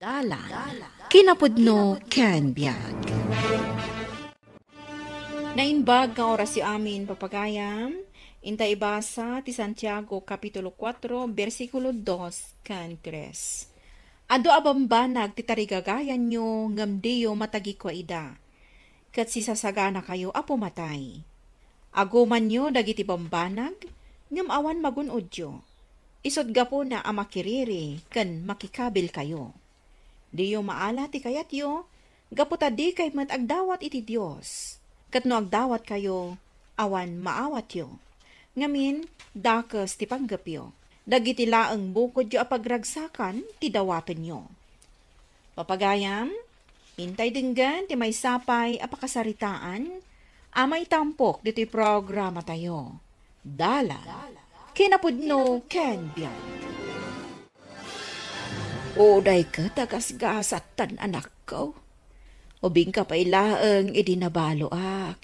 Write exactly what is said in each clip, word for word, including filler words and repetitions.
Dalan. Kinapudno ken biag. Naimbag nga orasyo amin, papagayam. Inta ibasa ti Santiago, Kapitulo kuatro, bersikulo dos ken tres. Adu a bambanag ti tarigagayanyo, ngem diyo matagikua ida. Ket sisasaganakayo a pumatay. Agumanyo dagiti bambanag, ngem awan magun-odyo. Isut' gapuna a makiriri ken makikabilkayo. Diyo maala ti kayatyo, gapu ta dikay met agdawat iti Dios. Ket no agdawatkayo, awan maawatyo. Ngamin, dakes ti panggepyo. Dagiti laeng bukodyo a pagragsakan ti dawatenyo. Papagayam, intay denggen ti maysa pay a pakasaritaan a maitampok ditoy programatayo. Dalan, kinapudno ken biag. Uray ket agasgasattan, anakko. Ubingka pay laeng idi nabaloak.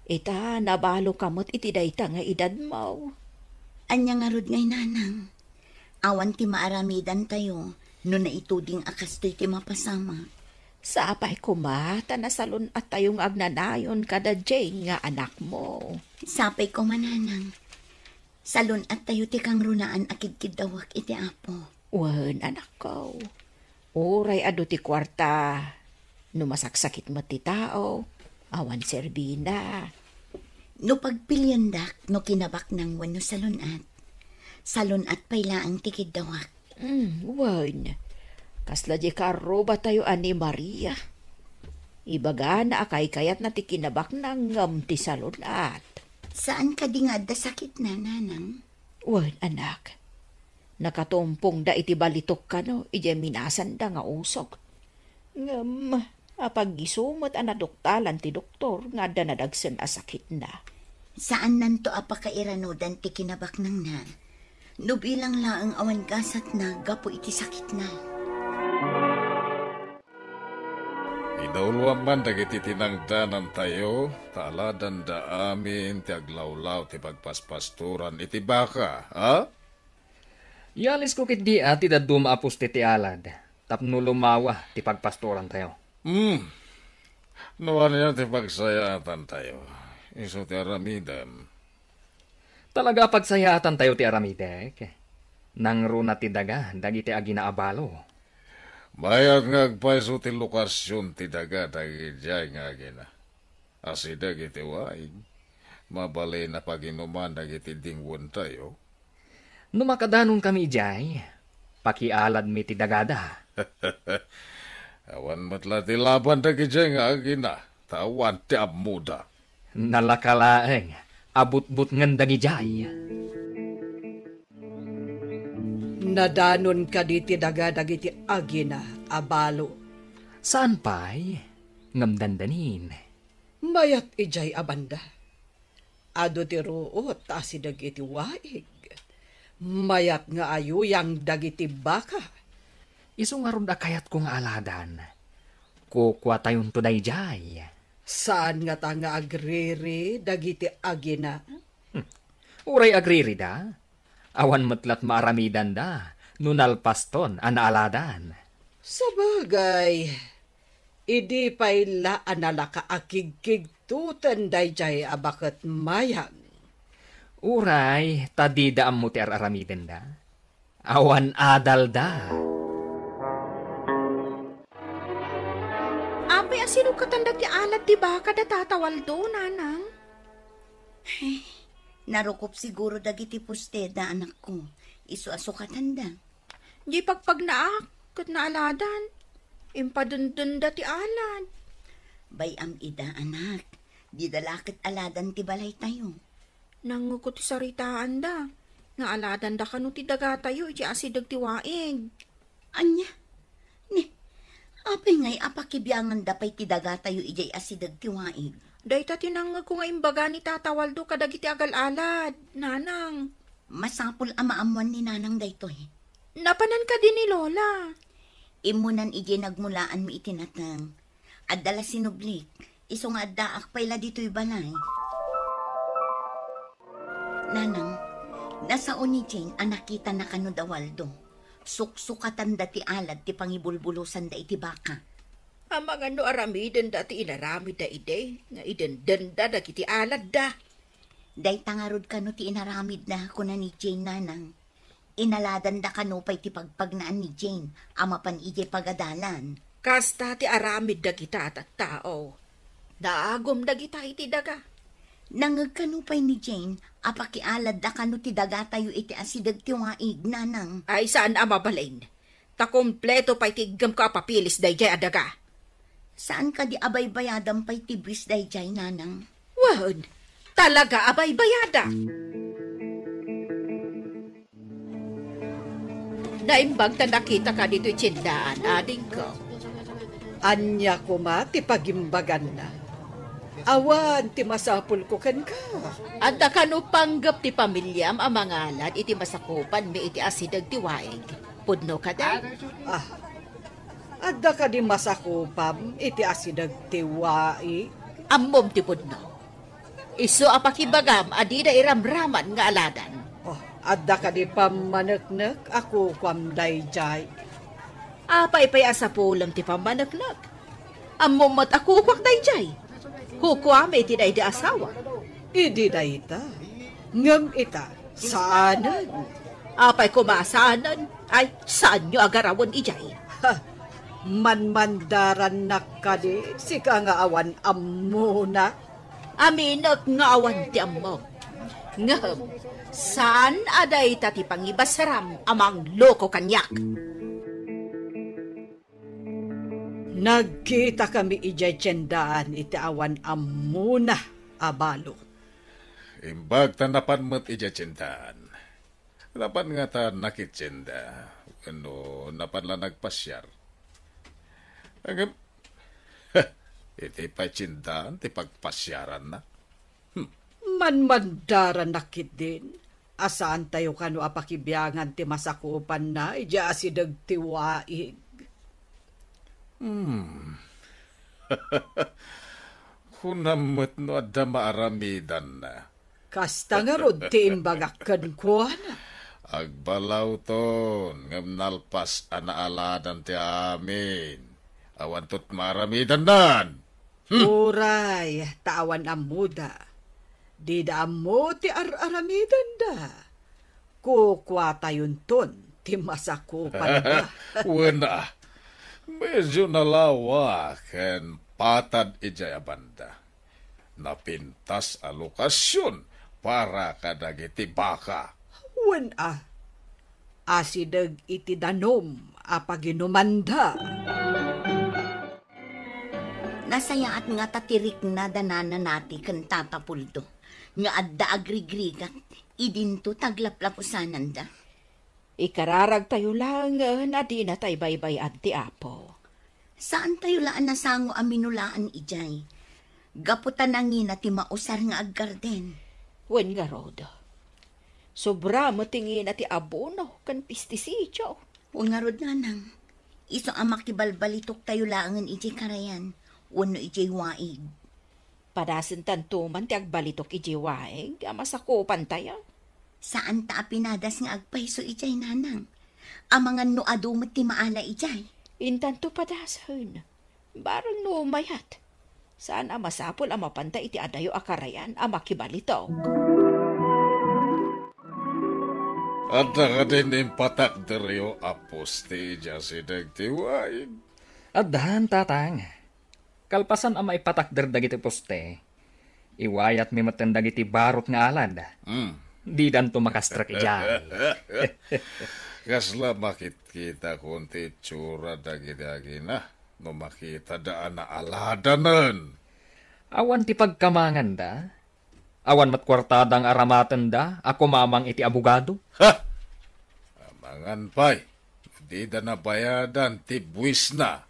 Ita, nabaloka met iti dayta nga edadmo. Ania ngarud ngay, nanang? Awan ti maaramidantayo no naituding a kastoy ti mapasamak. Sapay koma ta nasalun-attayo nga agnanayon kada Jane nga anakmo. Sapay koma, nanang. Salun-attayo ti kangrunaan a kidkiddawak iti Apo. Wen, anakko. Uray adu ti kuarta, no masaksakit met ti tao, awan serbina. No pagpiliendak no kinabaknang wenno salun-at, salun-at pay laeng ti kiddawak. Mm, wen, kasla di karrubatayo a ni Maria. Ibagana a kaykayatna ti kinabaknang ngem ti salun-at. Saan kadi nga adda sakitna, nanang? Wen, anak. Nakatumpongda iti balitok kano idiay minasanda nga usok. Ngem, apag isu met a naduktalan ti doktor nga adda nadagsen a sakitna. Saannanto a pakairanudan ti kinabaknangna, no bilang laeng awan gasatna gapu iti sakitna. Idauloan man dagiti tinangdanantayo, ta aladanda amin ti aglawlaw ti pagpaspastoran iti baka, ha? Ialisko ketdi a ti dadduma a puste ti alad, tapno lumawa ti pagpastorantayo. Hmm. No ania ti pagsayaatantayo, isu ti aramidem. Talaga a pagsayaatantayo ti aramidek. Nangruna ti daga dagiti agina a balo. Mayat nga agpayso ti lokasion ti daga dagidiay nga agina. Asideg iti waig, mabalin a paginuman dagiti dingwentayo. No makadanonkami idiay, pakialadmi ti dagada. Awan met la ti laban dagidiay nga agina, ta awan ti ammoda. Nalaka laeng a butbutngen dagidiay. Nadanon kadi ti daga dagiti agina a balo? Saan pay, ngem dandanin. Mayat idiay a banda. Adu ti ruot ta asideg iti waig. Mayat nga ayuyang dagiti baka. Isu ngarud a kayatko nga aladan. Kukuatayonto daydiay. Saan ngata nga agriri dagiti agina? Hmm. Uray agririda, awan met lat maaramidanda no nalpaston a naaladan. Sabagay, idi pay la a nalaka a kigkigtuten daydiay a baket mayag. Uray ta dida ammo ti ar-aramidenda. Awan adalda. Apay, asino katan dagiti alad ti baka da Tata Waldo, nanang? Ay, narukop siguro dagiti pusteda, anakko. Isu a sukatanda. Di pagpagnaak ket naaladan. Impadendenda ti alad. Bay-am ida, anak. Dida la ket aladan ti balaytayo. Nangngegko ti saritaanda nga aladanda kano ti dagatayo iti asideg ti waig. Ania? Ni, apay ngay a pakibianganda pay ti dagatayo idiay asideg ti waig? Dayta ti nangngegko nga imbaga ni Tata Waldo kadagiti agal-alad, nanang. Masapul a maammoan ni nanang daytoy. Napanan kadi ni Lola? Immunan idiay nagmulaanmi iti nateng. Adda la sinublik, isu nga addaak pay la ditoy balay. Nanang, nasao ni Jane a nakitana kano da Waldo. Suksukatanda ti alad ti pangibulbulosanda iti baka. Amangan no aramidenda ti inaramidda idi nga idendenda dagiti aladda. Dayta ngarud kano ti inaramidna, kuna ni Jane, nanang. Inaladanda kano pay ti pagpagnaan ni Jane a mapan idiay pagadalan. Kasta ti aramid dagita a tattao. Naagum dagita iti daga. Nangngeg kano pay ni Jane a pakialadda kano ti dagatayo iti asideg ti waig, nanang. Ay, saan a mabalin. Ta kompleto pay ti iggemko a papilis daydiay a daga. Saan kadi a baybayadam pay ti buis daydiay, nanang? Wen, talaga a baybayada. Naimbag ta nakitaka ditoy tiendaan, adingko. Ania koma ti pagimbaganna? Awan ti masapulko kenka. Adda kano panggep ti pamiliam a mangalad iti masakupanmi iti asideg ti waig? Pudno kadi? Ah, adda kadi masakupam iti asideg ti waig? Ammom ti pudno. Isu a pakibagam a dida iramraman nga aladan. Oh, adda kadi pammaneknek a kukuam daydiay? Apay pay a sapulem ti pammaneknek? Ammom met a kukuak daydiay. Kukuami iti daydi asawa. Idi dayta. Ngem ita, saanen. Apay koma a saanen? Ay, saanyo a garawen idiay. Ha, manmandarannak kadi, sika nga awan ammona? Aminek nga awan ti ammok. Ngem, saan a dayta ti pangibasaram a mangloko kaniak. Nagkitakami idiay tiendaan iti awan ammona a balo. Imbag ta napan met idiay tiendaan. Napan ngata nakitienda, wenno napan la nagpasiar? Ngem, iti pay tiendaan ti pagpasiaranna. Hmm. Manmandarannak ketdin a saantayo kano a pakibiangan ti masakupanna idiay asideg ti waig. Hmm. Kunam met no adda maaramidanna. Kasta ngarud ti imbagak kenkuana. Agbalawton ngem nalpas a naaladan ti amin. Awanto ti maaramidannan. Hmm. Uray, ta awan ammoda. Dida ammo ti ar-aramidenda. Kukuatayonton ti masakupanda. Wen a, medyo nalawa ken patad idiay a banda. Napintas a lokasion para kadagiti baka. Wen a, asideg iti danum a paginumanda. Nasayaat ngata ti rikna da Nana Nati ken Tata Puldo nga adda agrigrigat idinto ti aglaplapusananda. Ikararagtayo laengen a dinatay baybay-an ti Apo. Saantayo la a nasango a minulaen idiay, gapu ta nangina ti mausar nga aggarden. Wen ngarud, sobra met ti ngina ti abono ken pestisidio. Wen ngarud, nanang, isu a makibalbalitoktayo laengen idiay karayan wenno idiay waig. Padasentanto man ti agbalitok idiay waig a masakupantayo. Saanta a pinadas nga agpayso idiay, nanang. Amangan no adu met ti maala idiay. Intanto padasen. Bareng no mayat. Saan a masapul a mapanta iti adayo a karayan a makibalitok. Adda kadin impatakderyo a poste idiay asideg ti waig? Addan, tatang. Kalpasan a maipatakder dagiti poste, iwayatmi metten dagiti barut nga alad. Hmm. Didanto makastrek idiay. Kasla makitkitakon ti itsura dagiti agina no makitada a naaladanen. Awan ti pagkamanganda. Awan met kuartada nga aramatenda a kumamang iti abogado. Ha! Amangan pay, dida nabayadan ti buisna.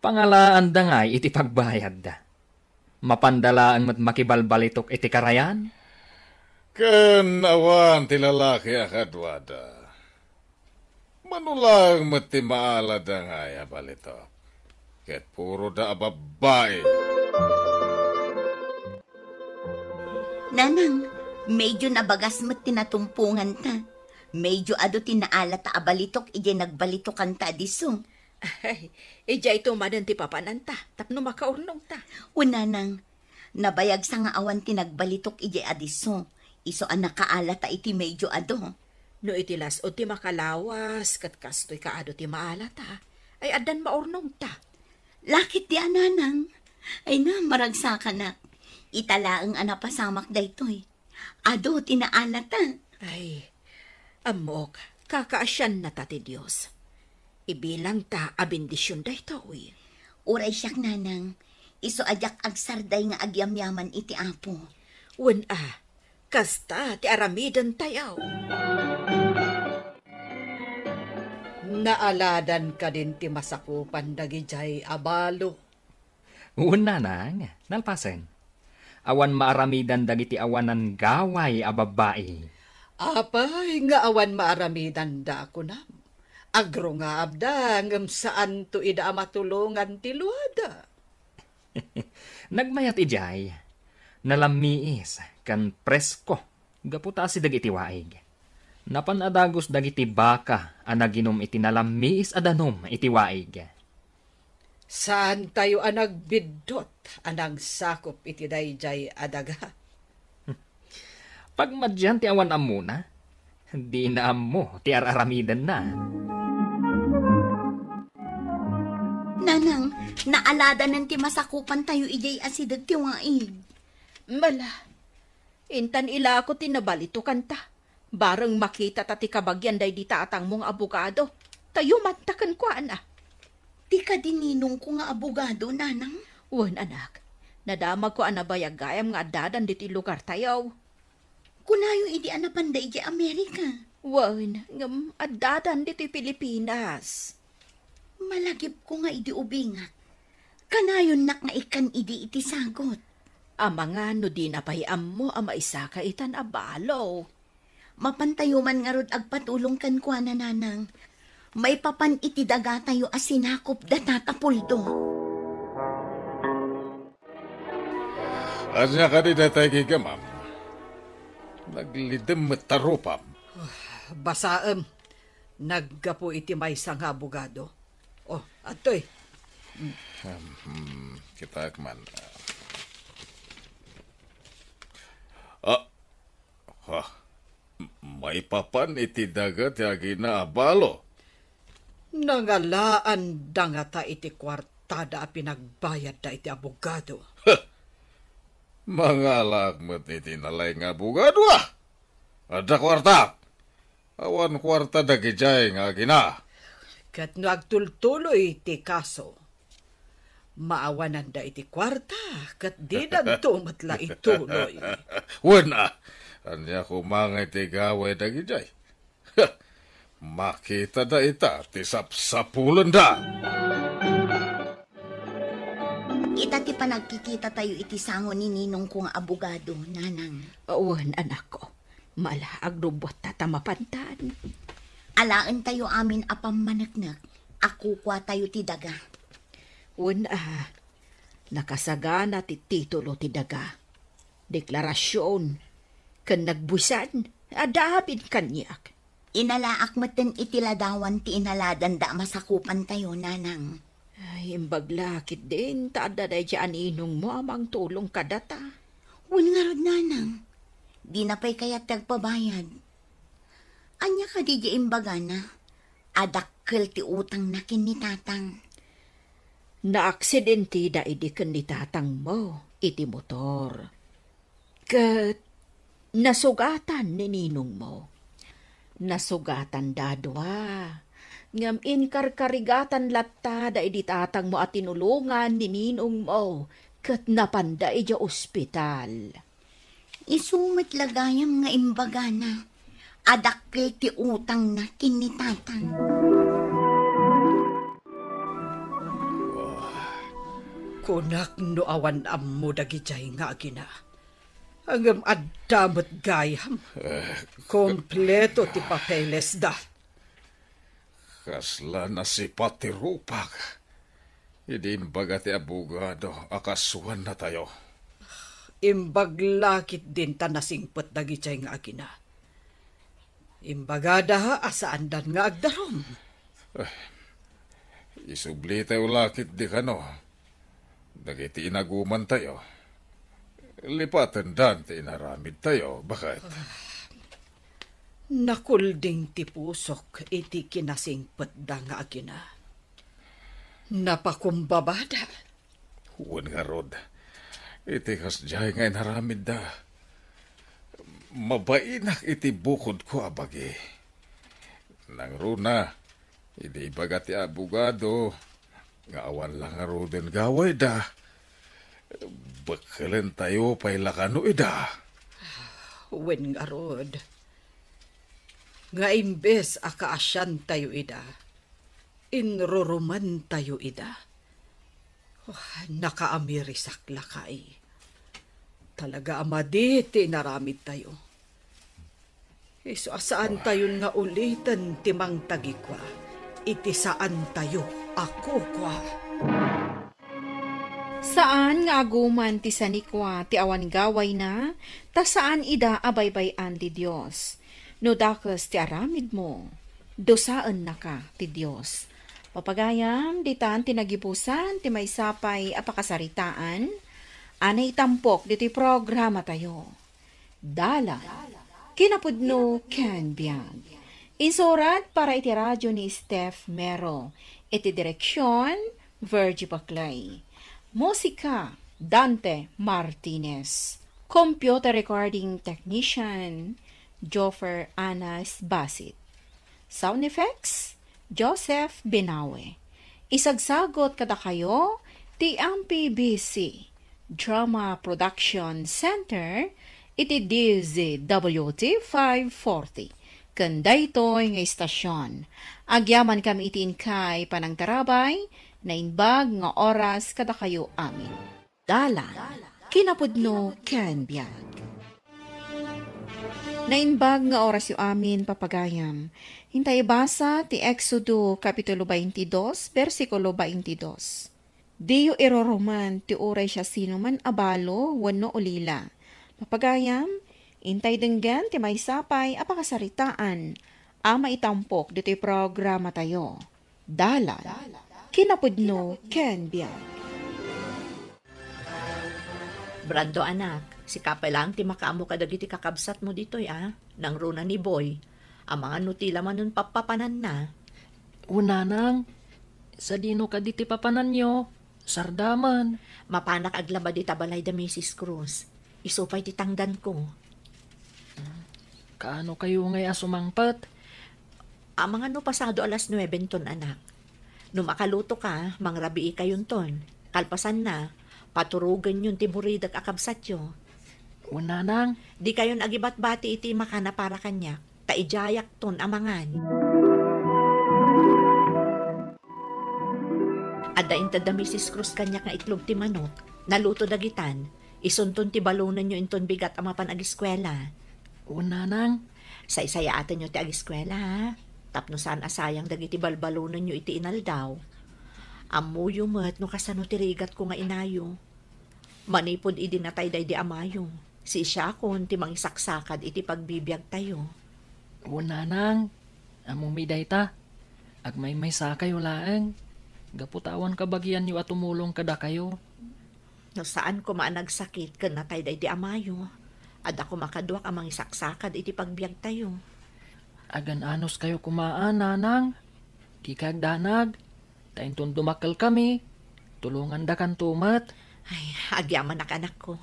Pangalaanda ngay iti pagbayadda. Mapanda laeng met makibalbalitok iti karayan? Ken awan ti lalaki a kaduada. Mano laeng met ti maalada ngay a balitok. Ket puroda a babbai. Nanang, medyo nabagas met ti natumponganta. Medyo adu ti naalata a balitok idiay nagbalitokan ta a disso. Ay, idiay to manen ti papananta, tapno makaurnong ta. Wen, nanang, nabayagsa nga awan ti nagbalitok idiay a disso. Isu a nakaalata iti medyo adu. No iti las-ud ti makalawas, ket kastoy kaadu ti maalata, ay addan maurnong ta. Lakit di a, nanang. Ay na, maragsakanak. Ita laeng a napasamak daytoy. Adu ti naalata. Ay, ammok, kakaasianna ta ti Dios. Ibilangta a bendision daytoy. Uray siak, nanang, isu a diak agsarday nga agyamyaman iti Apo. Wen a, kasta ti aramidentayo. Naaladan kadin ti masakupan dagidiay a balo? Wen, nanang, nalpasen. Awan maaramidan dagiti awanan gaway a babbai. Apay nga awan maaramidanda, kunam? Agrungaabda ngem saanto ida a matulongan ti luada. Nagmayat idiay, nalammiis ken presko gapu ta asideg iti waig. Napan a dagus dagiti baka a naginum iti nalammiis a danum iti waig. Saantayo a nagbiddut a nangsakup iti daydiay a daga. Pagmadian ti awan ammona, dina ammo ti ar-aramidenna. Nanang, naaladanen ti masakupantayo idiay asideg ti waig. Mala, intan ilako ti nabalitokan ta. Bareng makitata ti kabagian daydi tatangmo nga abogado, ta yumanta kenkuana. Ti kadi ninongko nga abogado, nanang? Wen, anak. Nadamagko a nabayag gayam nga addadan ditoy lugartayo. Kunayo idi a napanda idiay Amerika. Wen, ngem addadan ditoy Pilipinas. Malagipko nga idi ubingak, kanayonnak nga ikkan idi iti sagut. Amangan no dina pay ammo a maisaka itan a balo. Mapantayo man ngarud agpatulong kenkuana, nanang. Maipapan iti dagatayo a sinakup da Tata Puldo. Ania kadi daytay gigamam? Naglidem met ta rupam. Basaem. Naggapu iti maysa nga abogado. Oh, adtoy. Hmm, kitaek man. Ah, ah, maipapan iti daga ti agina a balo. Nangalaanda ngata iti kuartada a pinagbayadda iti abogado. Huh! Mangalaak met iti nalaing nga abogado, a! Adda kuarta! Awan kuarta dagidiay nga agina. Ket no agtultuloy ti kaso, maawananda iti kuarta, ket didanto met la ituloy. Wen a, ania koma nga iti gaway dagidiay? Makitada ita ti sapsapulenda. Ita ti panagkikitatayo iti sango ni ninongko nga abogado, nanang. Wen, anakko. Mala, agrubbot ta ta mapantan. Alaentayo amin a pammaneknek a kukuatayo ti daga. Wen a, nakasagana ti titulo ti daga. Deklarasion, ken nagbuisan, adda amin kaniak. Inalaak metten iti ladawan ti inaladanda a masakupantayo, nanang. Ay, imbag la ketdin ta adda daydiay a ninongmo a mangtulong kadata. Wen ngarud, nanang. Dina pay kayat ti agpabayad. Ania kadi diay imbagana? Adakkel ti utangna ken ni tatang. Naaksidenteda idi ken ni tatangmo iti motor. Ket nasugatan ni ninongmo. Nasugatan da dua. Ngem inkarkarigatan latta daydi tatangmo a tinulongan ni ninongmo ket napanda idiay ospital. Isu met la gayam nga imbagana, adakkel ti utangna ken ni tatang. Kunak no awan ammo dagidiay nga agina. Ngem adda met gayam. Eh, kompleto ti papelesda. Kasla nasipat ti rupak. Idi imbaga ti abogado a kasuannatayo. Imbag la ketdin ta nasingpet dagidiay nga agina. Imbagada a saandan nga agdarum. Isublitayo la ketdi kano dagiti inagumantayo. Lipatendan ti inaramidtayo, baket. Nakulding ti pusok iti kinasingpetda nga agina. Napakumbabada. Wen ngarud, iti kasdiay nga inaramidda, mabainak iti bukodko a bagi. Nangruna, idi ibaga ti abogado nga awan la ngaruden gawayda, bekkelentayo pay la kano ida. Wen ngarud, nga imbes a kaasiantayo ida, inrurumantayo ida. Oh, nakaamirisak lakay. Talaga a madi ti inaramidtayo. Isu a saantayon nga uliten ti mangtagikua iti saantayo a kukua. Saan nga aguman ti sanikua ti awan gawayna, ta saan ida a baybay-an ti Dios. No dakes ti aramidmo, dusaennaka ti Dios. Papagayam, ditan ti nagibusan ti maysa pay a pakasaritaan a naitampok ditoy programatayo. Dalan, kinapudno ken biag. Insurat para iti radyo ni Steph Mero. Iti direksyon, Virgie Paclay. Musika, Dante Martinez. Computer recording technician, Joffer Anas Basit. Sound effects, Joseph Binawe. Isagsagot kadakayo ti M P B C Drama Production Center iti D Z W T five forty. Ken daytoy nga istasyon, agyamankami iti inkay panangtarabay, naimbag nga oras kadakayo amin. Dalan, kinapudno ken biag. Naimbag nga orasyo amin, papagayam. Inta ibasa ti Exodo, Kapitulo twenty-two, bersikulo twenty-two. Diyo iruruman ti uray siasinoman a balo wenno ulila. Papagayam, intay denggen ti maysa pay a pakasaritaan a maitampok ditoy programatayo. Dalan, kinapudno ken biag. Brando, anak, sika pay laeng ti makaammo kadagiti kakabsatmo ditoy, a? Nangruna ni Boy. Amangan no ti la manen pappapananna. O, nanang, sadino kadi ti papananyo? Sardaman. Mapanak aglaba dita balay da Misis Cruz. Isu pay ti tangdanko. Kaano kayo ngay a sumangpet? Amangan no pasado alas nuebe ton, anak. No makaluto ka, mangrabii kayonton. Kalpasanna, paturogenyon ti buridek a kabsatyo. O, nanang. Di kayon agibatbati iti makana para kaniak, ta idiayakton a mangan. Adda inted da Misis Cruz kaniak nga itlog ti manok. Naluto dagitan. Isunton ti balonenyo inton bigat a mapan agiskuela. O, nanang. Saysayaatenyo ti agiskuela, ha? Tapno saan a sayang dagiti balbalonenyo iti inaldaw. Ammoyo met no kasano ti rigatko nga inayo. Manipud idi natay daydi amayo, siisiakon ti mangisaksakad iti pagbibiagtayo. O, nanang, ammomi dayta. Agmaymaysakayo laeng, gapu ta awan kabagianyo a tumulong kadakayo. No saan koma a nagsakit ken natay daydi amayo, adda koma kaduak a mangisaksakad iti pagbiagtayo. Agan-anos kayo koma a, nanang. Dika agdanag, ta inton dumakkel kami, tulongandakanto met. Ay, agyamanak, anakko.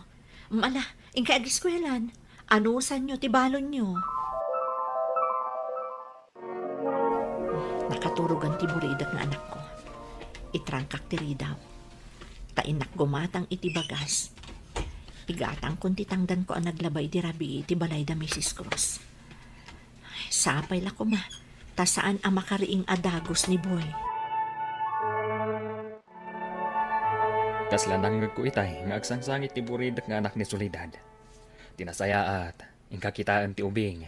Mala, inkay agiskuelan. Anusanyo ti balonyo. Nakaturogan ti buridek nga anakko. Itrangkak ti ridaw. Ta innak gumatang iti bagas. Igatangkon ti tangdanko a naglaba idi rabii iti balay da Misis Cruz. Sapay la koma, ta saan a makariing a dagus ni Boy. Kasla nangngegko itay nga agsangsangit ti buridek nga anak ni Soledad. Ti nasayaat, inka kitaen ti ubing.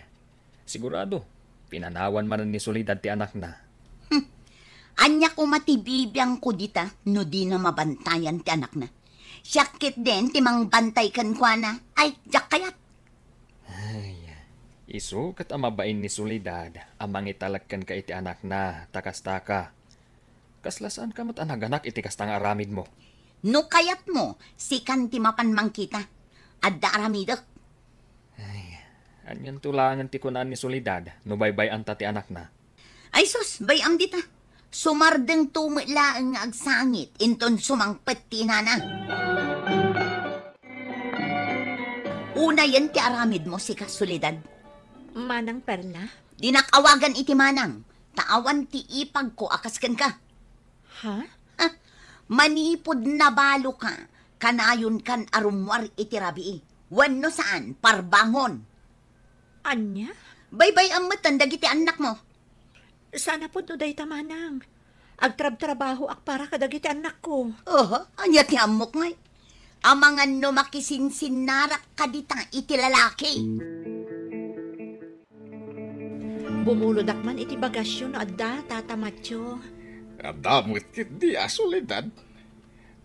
Sigurado, pinanawan manen ni Soledad ti anakna. Hmm. Ania koma ti bibiangko dita no dina mabantayan ti anakna? Siak ketdin ti mangbantay kenkuana. Ay, diak kayat. Ay, Isu ket a mabain ni Soledad a mangitalek kenka iti anakna, ta kastaka. Kasla saanka met a naganak iti kasta nga aramidmo. No kayatmo, sikan ti mapan mangkita. Adda aramidek. Ay, anianto laengen ti kunaan ni Soledad no baybay-anta ti anakna? Ay sus, bay-am dita. Sumardengto met laeng nga agsangit inton sumangpet ti inana. Unayen ti aramidmo, sika, Soledad. Manang Perla? Dinak awagan iti manang, ta awan ti ipagko a kas kenka. Ha? Ah, manipud nabaloka, kanayonkan a rummuar iti rabii. Wenno saan, parbangon. Ania? Baybay-am metten dagiti annakmo. Saan a pudno dayta, manang. Agtrabtrabahoak para kadagiti annakko. Oho, ania ti ammok ngay? Amangan no makisinsinnarak kadita iti lalaki. Bumulodak man iti bagasyo no adda, Tata Matyo. Adda met ketdi a Soledad.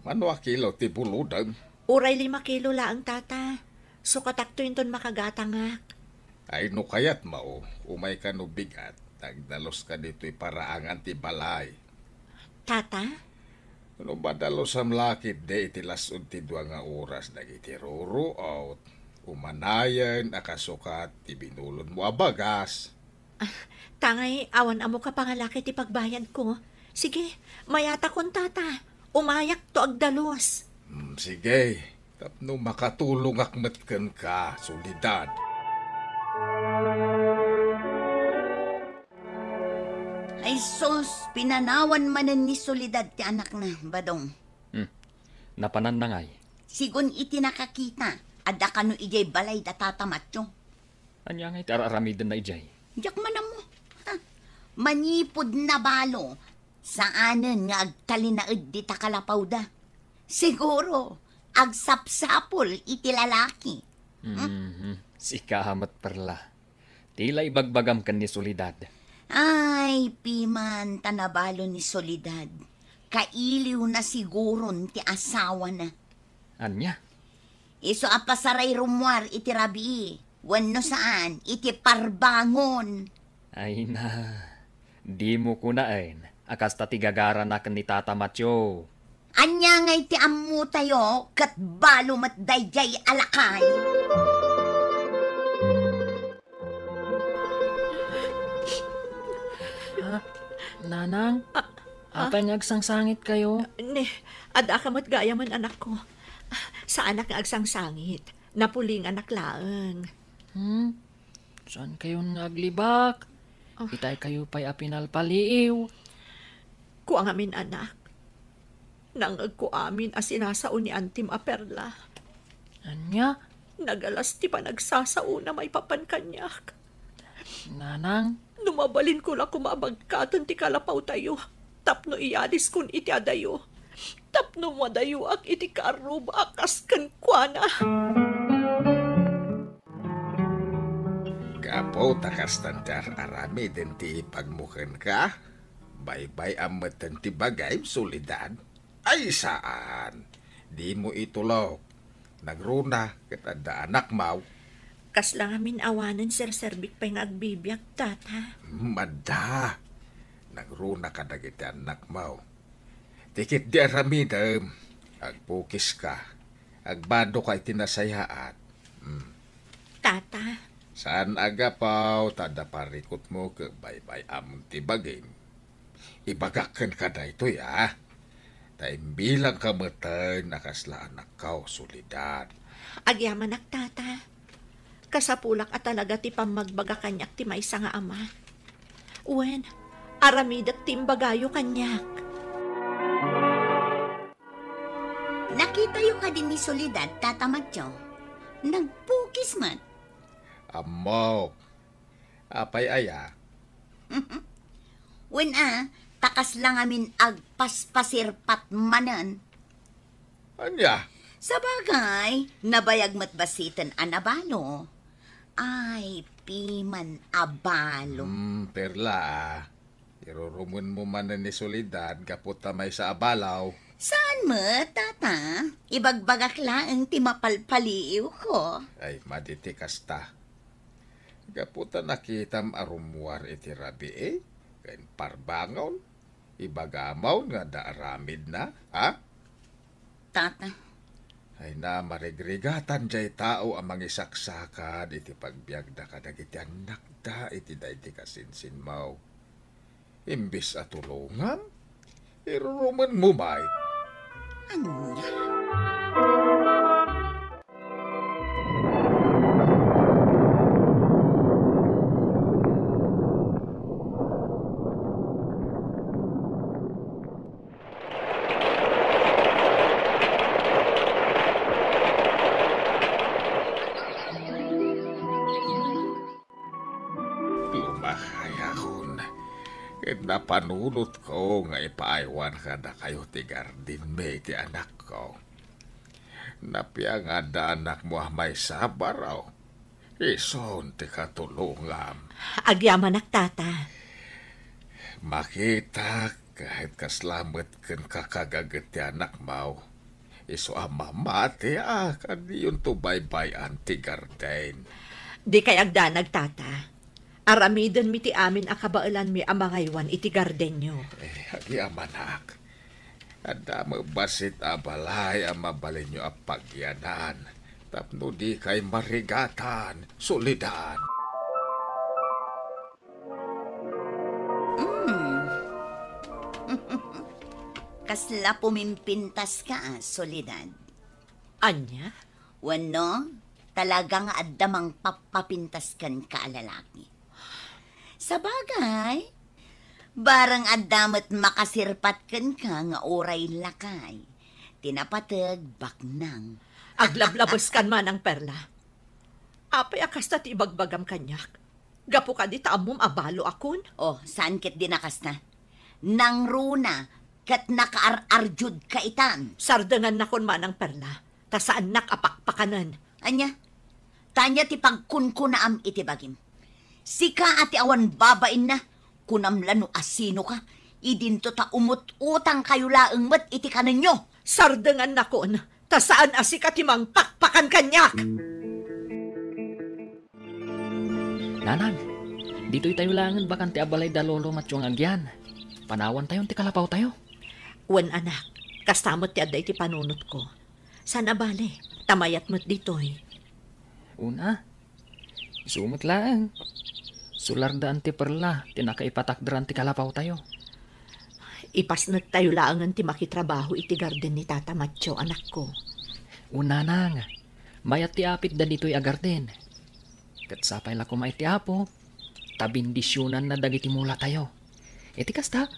Mano a kilo ti bulodem? Uray lima kilo laeng, Tata. Sukatakto inton makagatangak. Ay, no kayatmo, umayka no bigat, ta agdaluska ditoy paraangan ti balay. Tata? No madalusam la ketdi iti las-ud ti dua nga oras dagiti ruruot, umanayen a kasukat ti binulodmo a bagas. Ah, tangay awan ammok a pangalaki ti pagbayadko. Sige, mayatakon, Tata. Umayakto agdalus. Hmm, sige. Tapno makatulongak met kenka, Soledad. Ay sus, pinanawan manen ni Soledad ti anakna, Badong. Hmm. Napananna ngay? Sigun iti nakakita, adda kano idiay balay da Tata Matyo. Ania ngay ti ar-aramidenna idiay? Diak man ammo. Ha? Manipud nabalo, saanen nga agtalinaed dita kalapawda. Siguro, agsapsapul iti lalaki. Mhm. Sika met, Perla. Ti la ibagbagam ken ni Soledad. Ay, piman ta nabalo ni Soledad. Kailiwna siguron ti asawana. Ania? Isu a pasaray rummuar iti rabii, wenno saan, iti parbangon. Ay na, dimo kunaen a kasta ti gagarana ken ni Tata Matyo. Ania ngay ti ammotayo ket balo met daydiay a lakay? Ha? Nanang? Ah, ah? Apay nga agsangsangitkayo? Ne, adda ka met gayamen, anakko. Saanak nga agsangsangit. Napulinganak laeng. Hmm? Saankayon nga aglibak? Ah. Itaykayo pay a pinalpaliiw. Kua ngamin, anak. Nangngegko amin a sinasao ni antim a Perla. Ania? Nagalas ti panagsasaona maipapan kaniak. Nanang? No mabalinko la koma a bagkaten ti kalapawtayo tapno iyaliskon iti adayo, tapno madayoak iti kaarruba a kas kenkuana. Gapu ta kastan ti ar-aramiden ti ipagmo kenka, baybay-am metten ti bagim, Soledad. Ay, saan! Dimo itulok. Nagruna ket adda anakmo. Kasla ngamin awanen serserbik pay nga agbibiag, Tata. Hmm, adda. Nagruna kadagiti annakmo. Ti ketdi aramidem, agpukiska, agbadoka iti nasayaat. Hmm. Tata. Saan a gapu ta adda parikutmo ket baybay-am ti bagim. Ibagak kenka daytoy, a. Ta imbilangka metten a kasla anakko, Soledad. Agyamanak, Tata. Kasapulak a talaga ti pammagbaga kaniak ti maysa nga ama. Wen, aramidek ti imbagayo kaniak. Nakitayo kadi ni Soledad, Tata Matyo? Nagpukis met. Ammok. Apay aya? Wen a, ta kasla ngamin agpaspasirpat manen. Ania? Sabagay, nabayag met bassiten a nabalo. Ay, piman a balo. Hmm, Perla, a. Irurumenmo manen ni Soledad gapu ta maysa a balo. Saan met, Tata? Ibagbagak laeng ti mapalpaliiwko. Ay, madi ti kasta. Gapu ta nakitam a rummuar iti rabii ken parbangon, ibagam nga adda aramidna, ha? Tata. Ay na, marigrigatan jay tao a mangisaksakad iti pagbiagda kadagiti annakda iti daydi kasinsinmo. Imbes a tulongam, irurumenmo met. Ania? Lumakayakon, ket napanunotko nga ipaaywan kadakayo ti gardenmi iti anakko. Napiang adda anakmo a maysa a baro. Isun ti katulongam. Agyamanak, Tata. Makitak ket kasla met ken kakagaget ti anakmo. Isu a mamati a kadiyonto baybay-an ti garden. Dikay agdanag, Tata. Aramidenmi ti amin a kabaelanmi a mangaywan iti gardenyo. Eh, agyamanak. Adda met bassit a balay a mabalinyo a pagyanan tapno dikay marigatan, Soledad. Mm. Kasla pumimpintaska, Soledad. Ania? Wenno, talaga nga adda mangpappapintas kenka a lalaki? Sabagay, bareng adda met makasirpat kenka nga uray lakay. Ti napateg, baknang. Aglablabeskan, Manang Perla. Apay a kasta ti ibagbagam kaniak? Gapu kadi ta ammom a baloakon? Oh, saan ketdi a kasta? Nangruna ket nakaar-ardiodka itan. Sardengannakon, Manang Perla, ta saannak a pakpakanen. Ania? Ta ania ti pagkunkunaam iti bagim? Sika a ti awan babainna, kunam la no asinoka, idinto ta umut-utangkayo laeng met iti kanenyo. Sardengannakon, ta saan a sika ti mangpakpakan kaniak. Nanang, ditoy tayo laengen bakante a balay da Lolo Matyo nga agyan. Panawantayon ti kalapawtayo. Wen, anak, kasta met ti adda iti panunotko. Saan a bale, ta mayat met ditoy. Una, isu met laeng. Sulardaan ti Perla ti nakaipatakderan ti kalapawtayo. Ipasnektayo laengen ti makitrabaho iti garden ni Tata Matyo, anakko. Wen, nanang, mayat ti apitda ditoy a garden. Ket sapay la koma iti Apo, ta bendisionanna dagiti mulatayo. Iti kasta,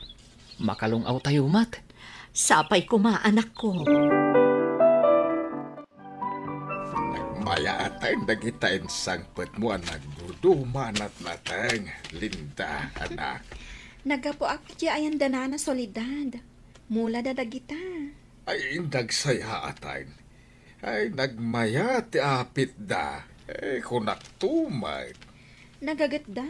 makalung-awtayo met. Sapay koma, anakko. Nagmayaten dagita insangpetmo a nagduduma natnateng, Linda, anak. Naggapuak iti ayan da Nana Soledad. Mulada dagita. Ay, nagsayaat. Ay, nagmayat ti apitda. Eh, kunakto met. Nagagetda.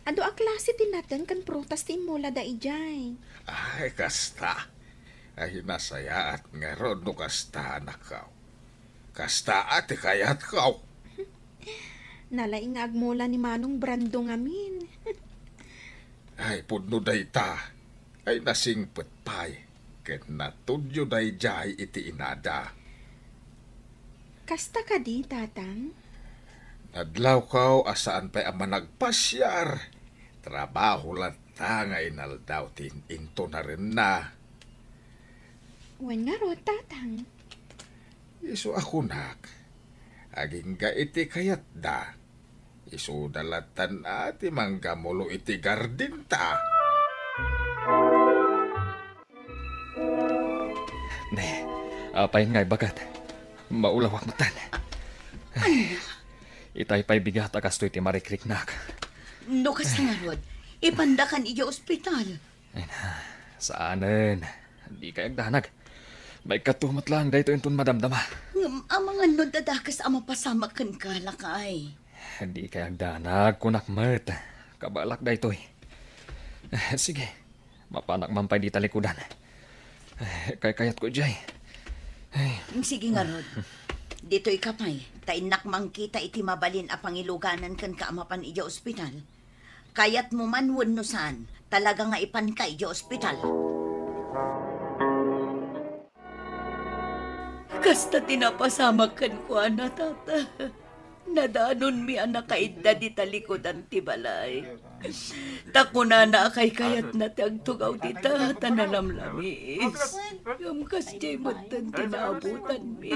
Adu a klase ti nateng ken prutas ti immulada idiay. Ay, kasta. Ay, nasayaat ngarud no kasta, anakko. Kasta a ti kayatko. Nalaing nga agmula ni Manong Brando ngamin. Ay, pudno dayta. Ay, nasingpet pay. Ket natudyo daydiay iti inada. Kasta kadi, Tatang? Nadlawko a saan pay a managpasiar. Trabaho latta nga inaldaw ti intonarenna. Wen ngarud, Tatang. Isu a kunak, agingga iti kayatda. Isuda lattan a ti manggamulo iti gardenta. Ne, apay nga ibagat? Maulawak metten. Ania? Itay pay bigat a kastoy ti marikriknak. No kasta ngarud, ipandakan idiay ospital. Ay na, saanen. Dikay agdanag. Maikkato met laeng daytoy inton madamdama. Ngem amangan no adda dakes a mapasamak kenka, lakay. Dikay agdanag, kunak met. Kabaelak daytoy. Sige, mapanak man pay dita likudan. Kaykayatko idiay. Ay. Sige ngarud. Ditoy ka pay, ta innak mangkita iti mabalin a pangiluganan kenka a mapan idiay ospital. Kayatmo man wenno saan, talaga nga ipanka idiay ospital. Kasta ti napasamak kenkuana, Tata. Nadanonmi a nakaidda dita likudan ti balay. Ta kunana a kaykayatna ti agtugaw dita, ta nalamlamiis. Ngem kasdiay metten ti naabutanmi.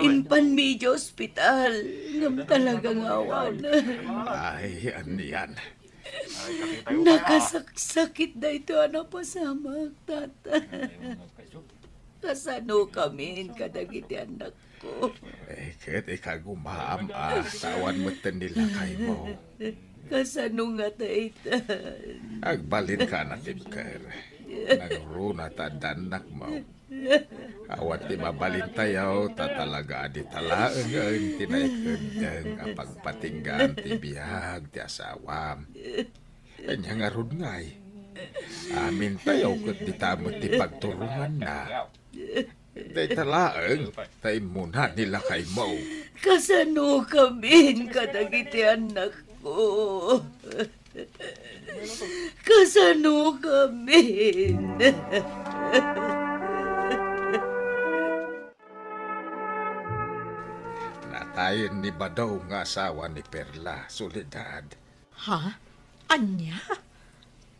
Impanmi idiay ospital, ngem talaga nga awanen. Ay, anian. Nakasaksakit daytoy a napasamak, Tata. Kasano kamin kadagiti annakko? Eh, ket ikagumam a ta awan metten ni lakaymo. Kasano nga daytan? Agbalinka a natibker. Nangruna ta adda annakmo. Awan ti mabalintayo, ta talaga a dita laengen ti naikeddeng a pagpatinggaan ti biag ti asawam. Ania ngarud ngay? Amintayo ket dita met ti pagturonganna. Dayta laeng, ta immuna ni lakaymo. Kasano kamin kadagiti annakko? Kasano kamin? Natayen ni Badong nga asawa ni Perla, Soledad. Ha? Ania?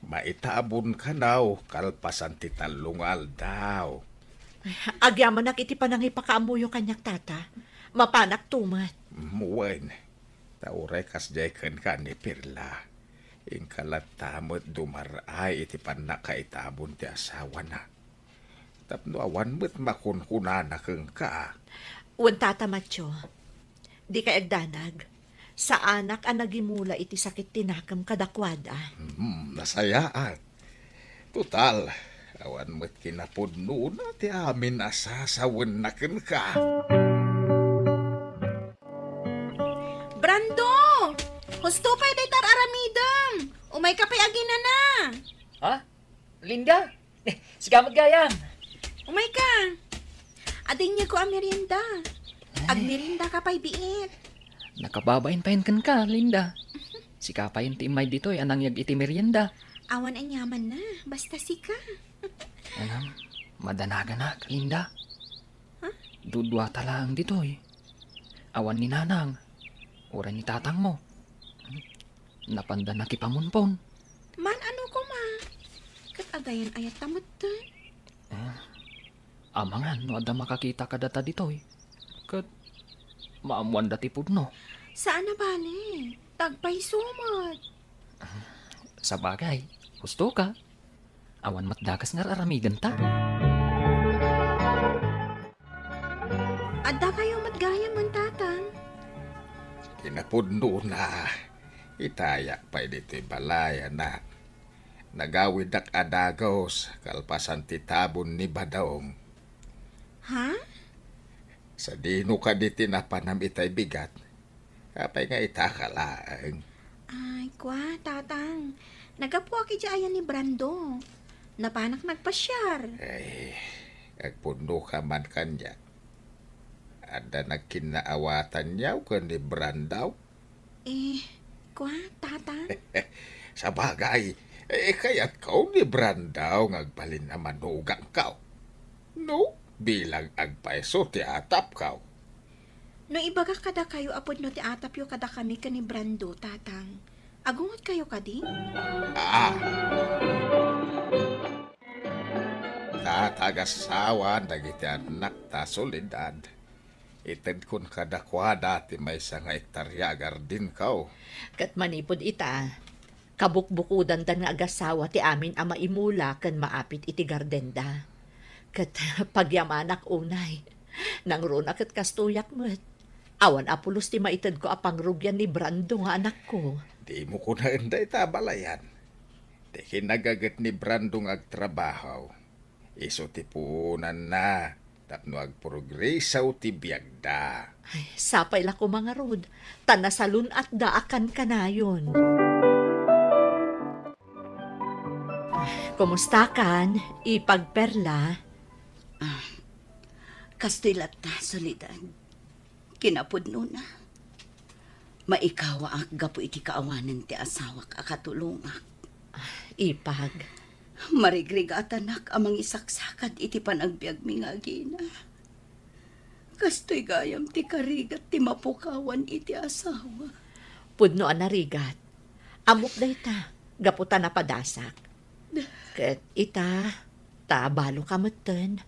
Maitabon kanaw kalpasan ti tallo nga aldaw. Ay, agyamanak iti panangipakaammoyo kaniak, Tata. Mapanak tumet. Mm, wen. Ta uray kasdiay kenka ni Perla, inka latta met dumar-ay iti pannakaitabon ti asawana. Tapno awan met makunkunana kenka. Wen, Tata Matio, dikay agdanag. Saanak a nagimula iti sakit ti nakem kadakuada. Hmm, nasayaat. Total, awan met kinapudnona ti amin a sasawenna kenka. Brando! Husto pay dayta ar-aramidem! Umayka pay aginana! Ha? Linda? Sika met gayam. Umayka. Adda inyegko a merienda. Ay. Agmeriendaka pay biit. Nakababain payen kenka, Linda. Sika payen ti immay ditoy a nangyeg iti merienda. Awan aniamanna, basta sika. Ngem, madanaganak, Linda. Ha? Duduata laeng ditoy. Awan ni nanang, uray ni tatangmo. Napanda nakipamunpon. Maan-ano koma. Ket agayan-ayatta metten. Eh, amangan no adda makakita kadata ditoy. Ket maammoanda ti pudno. Saan a bale. Ta agpayso met. Sabagay, husto ka. Awan met dakes nga ar-aramidenta. Addakayo met gayam, Tatang. Kinapudnona, itayak pay ditoy balay, anak. Nagawidak a dagus kalpasan ti tabon ni Badong. Ha? Sadino kadi ti napanam itay bigat? Apay nga itaka laeng? Ay, kua, Tatang. Naggapuak idiay ayan ni Brando. Napanak nagpasiar. Ay, agpudno ka man kaniak. Adda nagkinnaawatanyo ken ni Brando? Eh, kua, Tatang? Sabagay, eh, kayatko ni Brando nga agbalin a manugangko. No, bilang agpayso ti atapko. No ibagak kadakayo a pudno ti atapyo kadakami ken ni Brando, Tatang, agungotkayo kadi? Ah. Ta, ta agassawan dagiti annakta, Soledad. Itedkon kadakuada ti maysa nga ektaria a gardenko. Ket manipud ita, kabukbukodandan nga agassawa ti amin a maimula ken maapit iti gardenda. Ket pagyamanak unay, nangruna ket kastoyak met. Awan a pulos ti maitedko a pangrugian ni Brando nga anakko. Dimo kunaen dayta a balayan. Ti kinagaget ni Brando nga agtrabaho, isu ti puonanna tapno agprogreso ti biagda. Ay, sapay la koma ngarud, ta nasalun-atda a kankanayon. Kumustakan, Ipag Perla? Ah, Kastoy latta, Soledad. Kinapudnona, maikawaak gapu iti kaawanen ti asawak a katulongak. Ipag. Marigrigatanak a mangisaksakad iti panagbiagmi nga agina. Kastoy gayam ti karigat ti mapukawan iti asawa. Pudno a narigat. Ammok dayta, gapu ta napadasak. Ket ita, ta balo ka metten.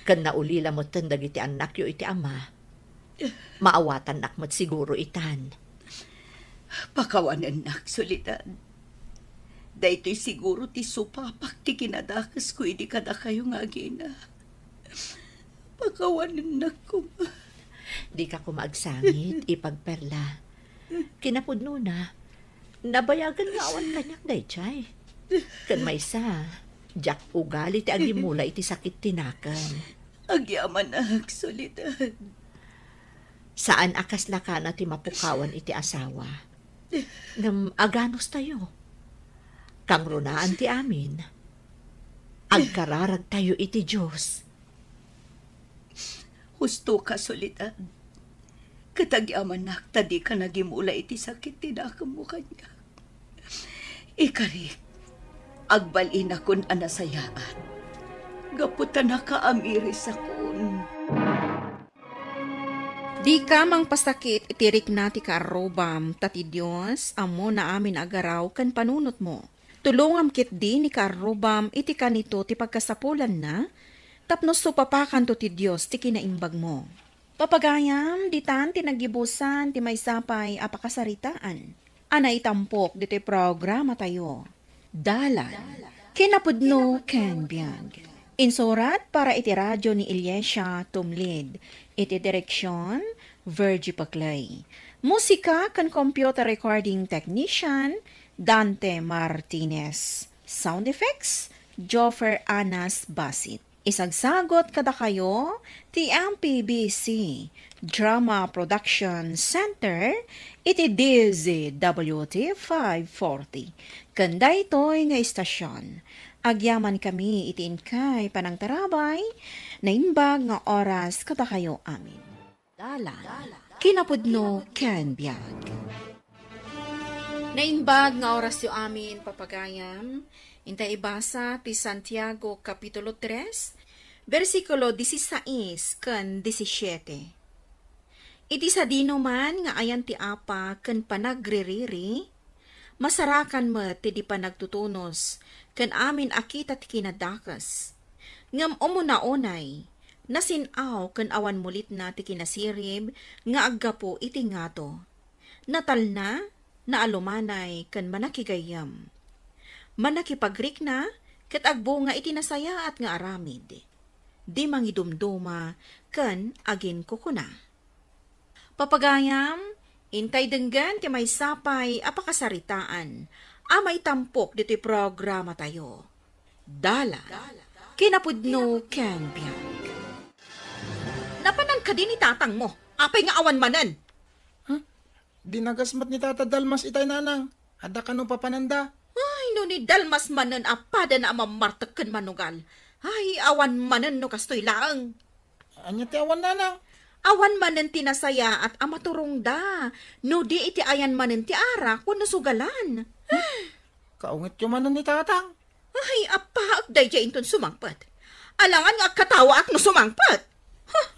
Ken naulila metten dagiti annakyo iti ama. Maawatannak met siguro itan. Pakawanennak, Soledad. Daytoy siguro ti supapak ti kinadakesko idi kadakayo nga agina. Pakawanennak koma. Dika koma agsangit, ipagperla. Kinapudnona, nabayagen nga awan kaniak daydiay. Ken maysa, diak ugali ti agimula iti sakit ti nakem. Agyamanak, Soledad. Saan a kasla kana ti mapukawan iti asawa. Ngem aganos tayo. Kangrunaan ti amin. Agkararag tayo iti Dios. Husto ka, Soledad. Ket agyamanak ta dika nagimula iti sakit ti nakemmo kaniak. Ikarik, agbalinakon a nasayaat. Gapu ta nakaamirisakon. Dika mangpasakit iti rikna ti kaarrubam, ta ti Dios, ammona amin a garaw ken panunotmo. Tulongam ketdi ni kaarrubam iti kanito ti pagkasapulanna, tapno supapakanto ti Dios ti kinaimbagmo. Papagayam, ditan ti naggibusan ti maysa pay a pakasaritaan a naitampok ditoy programatayo. Dalan, kinapudno ken biag. Insurat para iti radio ni Iliesia Tumlid. Iti direksyon, Virgie Paclay. Musika ken computer recording technician, Dante Martinez. Sound effects, Joffer Anas Basit. Isagsagot kadakayo ti M P B C Drama Production Center iti D Z W T five forty. Ken daytoy nga istasyon, agyamankami iti inkay panangtarabay, naimbag nga oras kadakayo amin. Dalan, kinapudno ken biag. Naimbag nga orasyo amin, papagayam. Intay ibasa ti Santiago Kapitulo tres, bersikulo disisais ken disisiete. Iti sadino man nga ayan ti apa ken panagririri, masarakan met ti di panagtutunos ken amin a kita ti kinadakes. Ngem umuna unay, nasin-aw ken awan mulitna ti kinasirib nga aggapu iti ngato. Natalna, naalumanay, ken manakigayyem. Manakipagrikna, ket agbunga iti nasayaat nga aramid. Di mangidumduma ken aginkukuna. Papagayam, intay denggen ti maysa pay a pakasaritaan a maitampok ditoy programatayo. Dalan, kinapudno ken biag. Napanan kadi ni tatangmo? Apay nga awan manen? Huh? Dinagas met ni Tata Dalmas itay, nanang. Adda kano papananda? Ay, no ni Dalmas manen a padana a mammartek ken manugal. Ay, awan manen no kastoy laeng. Ania ti awan, nanang? Awan manen ti nasayaat a maturongda, no di iti ayan manen ti arak wenno sugalan. Kaungetyo manen ni tatang. Ay, appaak daydiay inton sumangpet. Alangan nga agkatawaak no sumangpet. Huh?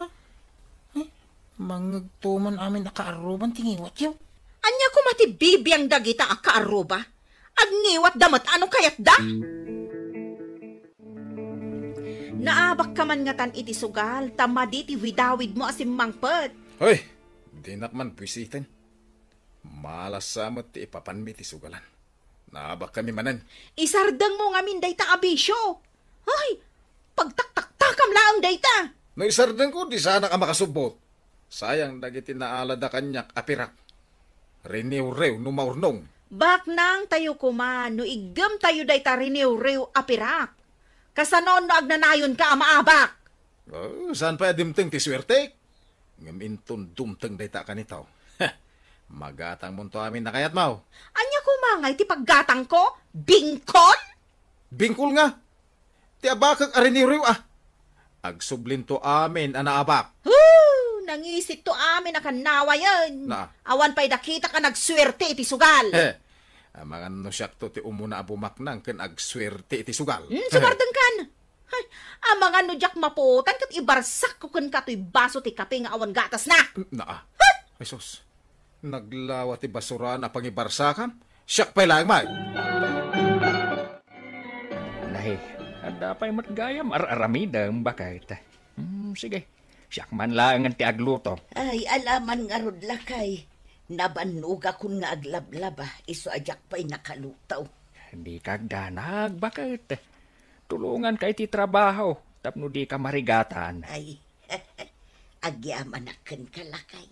Ay, mangngegto man amin a kaarruban ti ngiwatyo. Ania koma ti bibiang dagita a kaarruba? Agngiwatda met a no kayatda. Naabakka man ngatan iti sugal, ta madi ti widawidmo a simmangpet. Hoy, dinak man buisiten. Malas sa met ti ipapanmi ti sugalan. Naabakkami manen. Isardengmo ngamin dayta a bisio. Ay, pagtaktaktakam laeng dayta. No isardengko, di sanak a makasubbot. Sayang dagiti naalada kaniak a pirak. Riniwriw no maurnong. Baknangtayo koma no iggemtayo dayta riniwriw a pirak. Kasano no agnanayonka a maabak? Oh, saan pay a dimteng ti suertek? Ngem inton dumteng dayta a kanitaw, magatangmonto amin a kayatmo. Ania koma ngay ti paggatangko? Bingkol? Bingkol nga! Ti abakek a riniwriw a. Agsublinto amin a naabak. Hoo! Nangisitto amin a kannawayen. Na. Awan pay dakitak a nagsuerte iti sugal. Eh, amangan no siakto ti umuna a bumaknang ken agsuerte iti sugal. Hmm, sumardengkan. Hay, amangan no diak maputan ket ibarsakko kenka toy baso ti kape nga awan gatasna. Na. Ay sus, naglawa ti basuraan a pangibarsakam. Siak pay laeng, may. Nay, adda pay met gayam ar-aramidem, baket. Hmm, sige, siak man laengen ti agluto. Ay, alaman ngarud, lakay. Nabannogakon nga aglablaba, isu a diak pay nakaluto. Dika agdanag, baket. Tulonganka iti trabaho tapno dika marigatan. Ay, agyamanak kenka, lakay.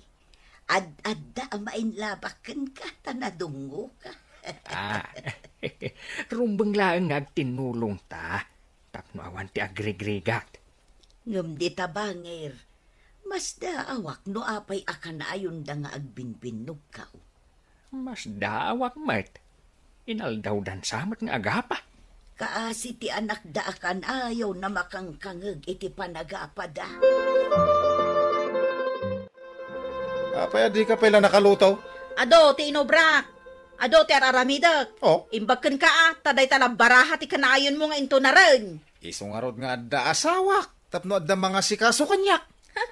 Ad-adda a mainlabak kenka ta nadungoka. Ah, rumbeng laeng nga agtinnulongta tapno awan ti agrigrigak. Ngem dita bangir, masdaawak no apay a kanayonda nga agbinbinnogkaw. Masdaawak met. Inaldawdansa met nga agapa. Kaasi ti anakda a kanayona makangkangeg iti panagapada. Apay a dika pay la nakaluto? Adu ti inubrak. Adu ti ar-aramidek. Oh. Imbag kenka, a, ta dayta la baraha ti kanayonmo nga intunaren. Isu ngarud nga adda asawak tapno adda mangasikaso kaniak. Ha?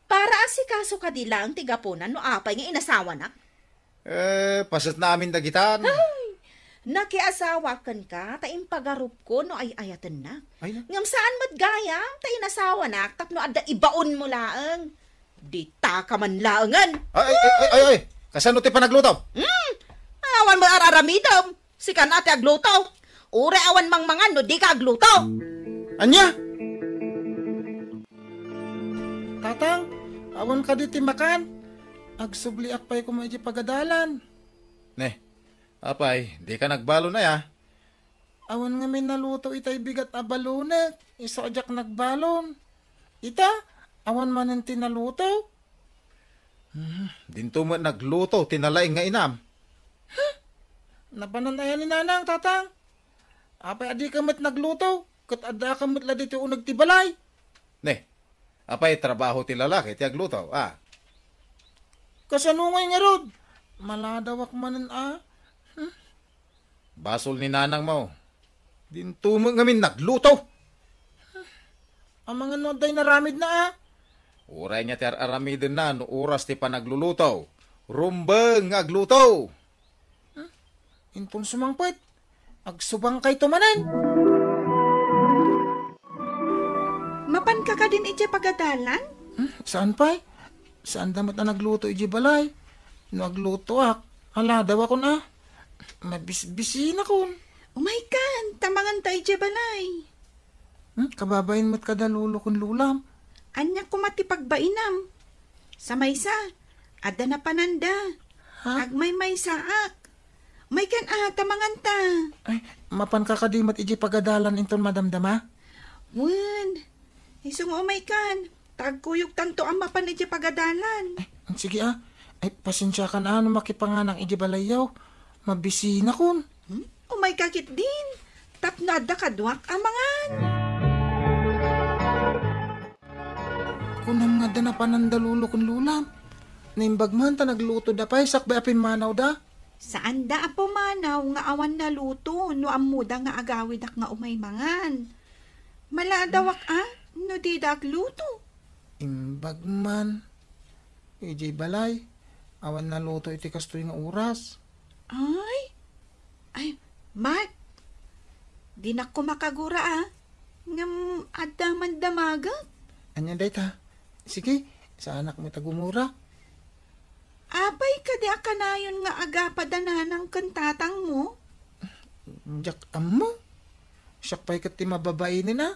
Para asikaso kadi laeng ti gapuna no apay nga inasawanak? Eh, paset na amin dagitan. Ay! Nakiasawa kenka ta impagarupko no ay-ayatennak. Ay, na. Ngem saan met gayam ta inasawanak tapno adda ibaonmo laeng. Ditaka man laengen. Ay, ay, ay, ay, ay, ay. Kasano ti panagluto? Hmm? Awan mo ar-aramidem. Sika na ti agluto. Uray awan mangmangan no dika agluto. Ania? Tatang, awan kadi ti makan? Agsubliak pay koma iti pagadalan. Ne, apay, dika nagbalon aya? Awan ngamin naluto itay bigat a balonek, isu a diak nagbalon. Ita, awan manen ti naluto. Hmm, dinto met nagluto ti nalaing nga inam. Huh? Napanan aya ni Nanang, Tatang? Apay a dika met nagluto, ket addaak met la ditoy uneg ti balay. Ne, apay trabaho ti lalaki ti agluto, a? Kasano ngay ngarud? Maladawak manen a. Hmm? Basol ni nanangmo. Dinto met ngamin nagluto. Amangan no adda inaramidna a. Uray nia ti ar-aramidenna no oras ti panagluluto. Rumbeng nga agluto. Hmm? Inton sumangpet, agsubangkayto manen. Mapanka kadin idiay pagadalan? Hmm, saan pay? Saanda met a nagluto idiay balay. No aglutoak, aladawakon a. Mabisbisinakon. Umaykan, ta manganta idiay balay. Hmm, kababain met kada lolo ken lolam. Ania koma ti pagbainam? Sa maysa, adda napananda. Ha? Agmaymaysaak. Umaykan a, ta manganta. Ay, mapanka kadi met idiay pagadalan inton madamdama? Wen, isu nga umaykan, ta agkuyogtanto a mapan idiay pagadalan. Ay, sige a. Ay, pasensiakan a no makipanganak idiay balayyo. Mabisinakon. Hmm? Umayka ketdin, tapno adda kaduak a mangan. Kunam nga adda napananda lolo ken lolam. Naimbag man ta naglutoda pay sakbay a pimmanawda. Saanda a pumanaw nga awan naluto no ammoda nga agawidak nga umay mangan. Maladawak a no dida agluto. Imbag man. Idiay balay, awan naluto iti kastoy nga oras. Ay? Ay, Mark, dinak koma kagura a. Ngem adda man damagek. Ania dayta? Sige, saanak met a gumura. Apay kadi a kanayon nga agapada nanang ken tatangmo? Diak ammo. Siak pay ket ti mababainen a.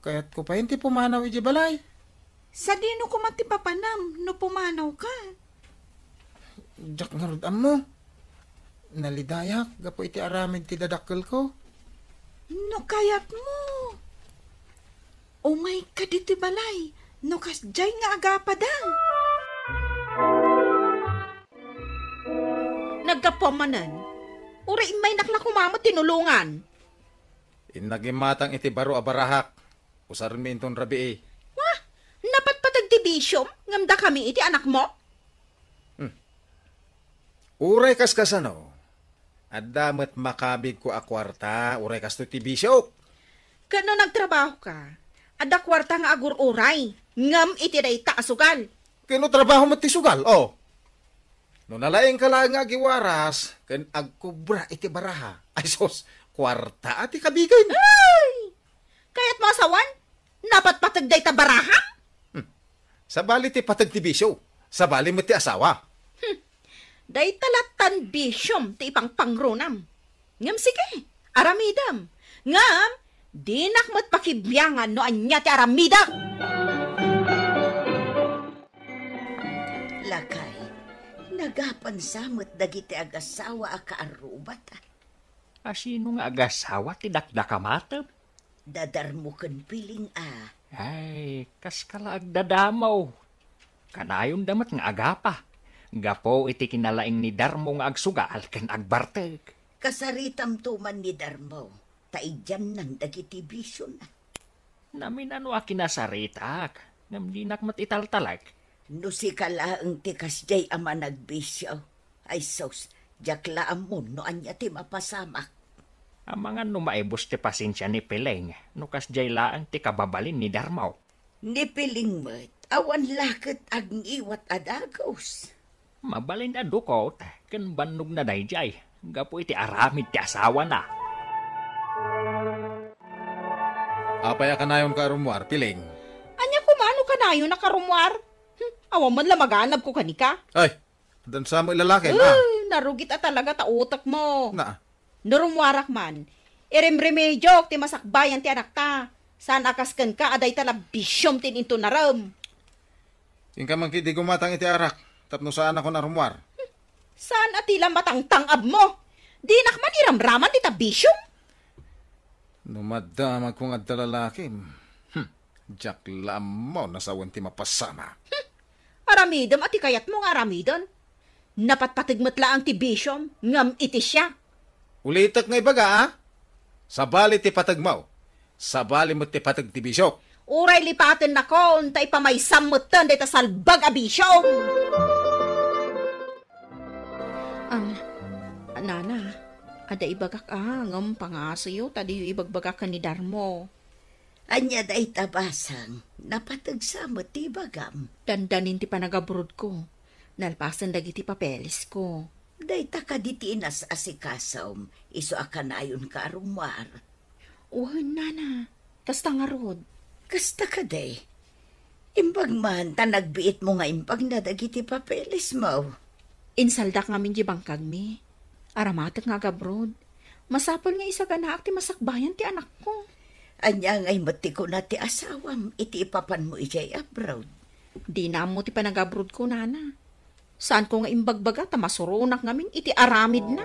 Kayatko pay ti pumanaw idiay balay. Sadino koma ti papanam no pumanawka? Diak ngarud ammo. Nalidayak gapu iti aramid ti dadakkelko. No kayatmo, umayka ditoy balay no kasdiay nga agapada. Naggapuam manen, uray immaynak la koma met tinulongan. Innak imatang iti baro a barahak. Usarmi inton rabii. Wah! Napatpateg ti bisiom ngem dakami iti anakmo? Hmm. Uray kaskasano, adda met makabigko a kuarta, uray kastoy ti bisiok. Ket no nagtrabahoka, adda kuarta nga agur-uray, ngem iti dayta a sugal. Ket no trabaho met ti sugal, o. No nalaingka laeng nga agiwaras ken agkubra iti baraha, ay sus, kuarta a ti kabigin. Ay! Kayatmo a sawen? Napatpateg dayta baraham? Hmm. Sabali ti pateg ti bisio, sabali met ti asawa. Hmm. Dayta lattan bisiom ti ipangpangronam. Ngem sige, aramidem. Ngem, dinak met pakibiangan no ania ti aramidek. Lakay, nagapansa met dagiti agasawa a kaarrubat. A sino nga agasawa ti dakdakamatem? Da Darmo ken Piling a. Ay, kaska la agdadamaw. Kanayonda met nga agapa. Gapu iti kinalaing ni Darmo nga agsugal ken agbartek. Kasaritamto man ni Darmo, ta idiannan dagiti bisiona. Naminano a kinasaritak, ngem dinak met italtalek. No sika laeng ti kasdiay a managbisio, ay sus, diak la ammo no ania ti mapasamak. Amangan no maibus ti pasensia ni Piling, no kasdiay laeng ti kababalin ni Darmo. Ni Piling met, awan la ket agngiwat a dagus. Mabalin a dukot ken bannogna daydiay, gapu iti aramid ti asawana. Apay a kanayonka a rummuar, Piling? Ania koma no kanayon a karummuar? Hmm, awan man la maganabko kanika. Ay, addan sa mo ilalaki, na. Uy, narugit a talaga ta utekmo. Na. No rummuarak man, irimremediok ti masakbayan ti anakta. Saan a kas kenka a dayta la bisiom ti intunarem. Inka man ketdi gumatang iti arak, tapno saanakon a rummuar. Saan a ti la matangtang-abmo? Dinak man iramraman dita bisiom. No madamagko nga adda lalakim, hmm, diak la ammo no sawen ti mapasama. Hmm, aramidem a ti kayatmo nga aramiden. Napatpateg met laeng ti bisiom, ngem iti siak. Ulitek nga ibaga, a? Sabali ti pategmo. Sabali met ti pateg ti bisiok. Uray lipatennakon, ta ipamaysam metten dayta salbag a bisiom. Am, nana, adda ibagak a, ngem pangasoyo, ta diyo ibagbaga ken ni Darmo. Ania dayta, basang? Napateg sa met ti ibagam. Dandanin ti panagabrodko. Nalpasen dagiti papelesko. Dayta kadi ti inas-asikasom, isu a kanayonka a rummuar? Wen, nana. Kasta ngarud. Kasta kadi? Imbag man ta nagbiitmo nga imbagna dagiti papelesmo. Insaldak ngamin di bangkagmi. Aramatek nga agabroad. Masapul nga isaganaak ti masakbayan ti anakko. Ania ngay met ti kuna ti asawam iti ipapanmo idiay abroad? Dina ammo ti panagabroadko, nana. Saanko nga imbagbaga ta masuronak ngamin iti aramidna.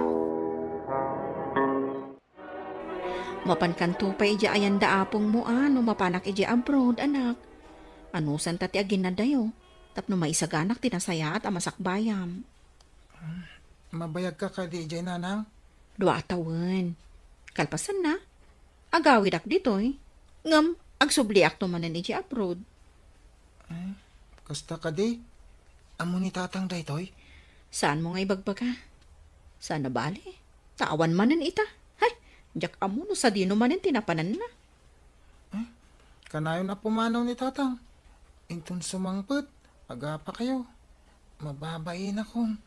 Mapankanto pay idiay ayan da apongmo a no mapanak idiay abroad, anak. Anusanta ti aginadayo tapno maisaganak ti nasayaat a masakbayam. Mabayagka kadi idiay, nanang? Dua a tawen. Kalpasanna, agawidak ditoy. Ngem agsubliakto manen idiay abroad. Eh, kasta kadi? Ammo ni tatang daytoy? Saanmo nga ibagbaga? Saan a bale? Ta awan manen ita. Hay, diak ammo no sadino manen ti napananna. Eh, kanayon a pumanaw ni tatang. Inton sumangpet, agapakayo. Mababainakon.